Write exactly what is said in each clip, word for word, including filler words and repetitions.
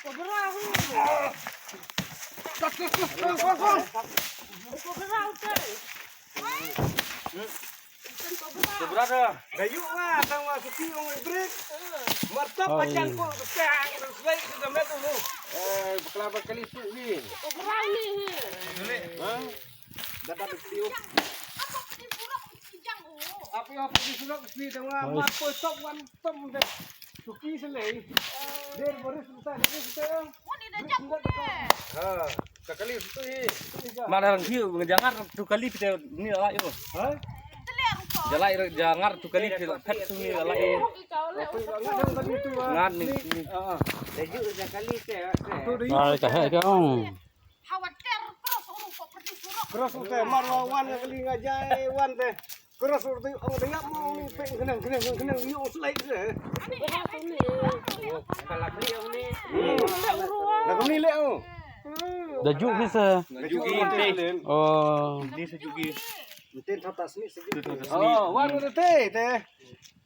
Kobra hu. Kobra hu te. Kobra dah. Dayu wa tang wa suki ong break. Martap pacan ko tang slai ke gambar tu. Eh, bakla bakali tu ni. Kobra ni. Ha? Dapat video. Apa yang apa di surat mesti dengan apa top one tom deh. Suki selai. Der baru susah ni susah. Ha, sekali suki. Mana orang kiu jangar tu kali kita ni lah yo. Ha? Jalan jangar tu kali kita pet tu ni lah yo. Ngan ni. Ha. Laju sekali ke. Ai ka he ka ong. Khawatir cross uru ko pergi surok. Cross ute mar wa wan ka li ngajai wan te. Cross uru ong tengah mo ni pe kenang kenang kenang yu slide te. Kalau beli yang ni. Nak ni le oh. Dah juk ni sah. Dah juk ni. Oh. Ni sejuk ni. Enten tata seni sejuk. Oh, wan ute te te.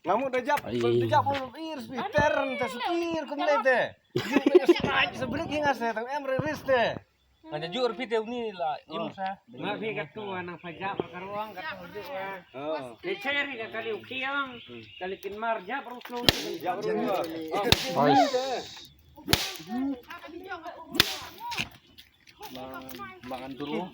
Ngamu dah jap, dah jap uru ir speeder te speeder kumne te. Yu be strike sebrik hinga se tang em ris te. Nga ju rupi te uni la im sa. Ma phi ka tu nang pha jap ka ruang ka tu ju. Oh. Ni cheri ka kali u khiang. Kali kin mar jap ru slu. Jap ru. Oi. Ma, ma anturu.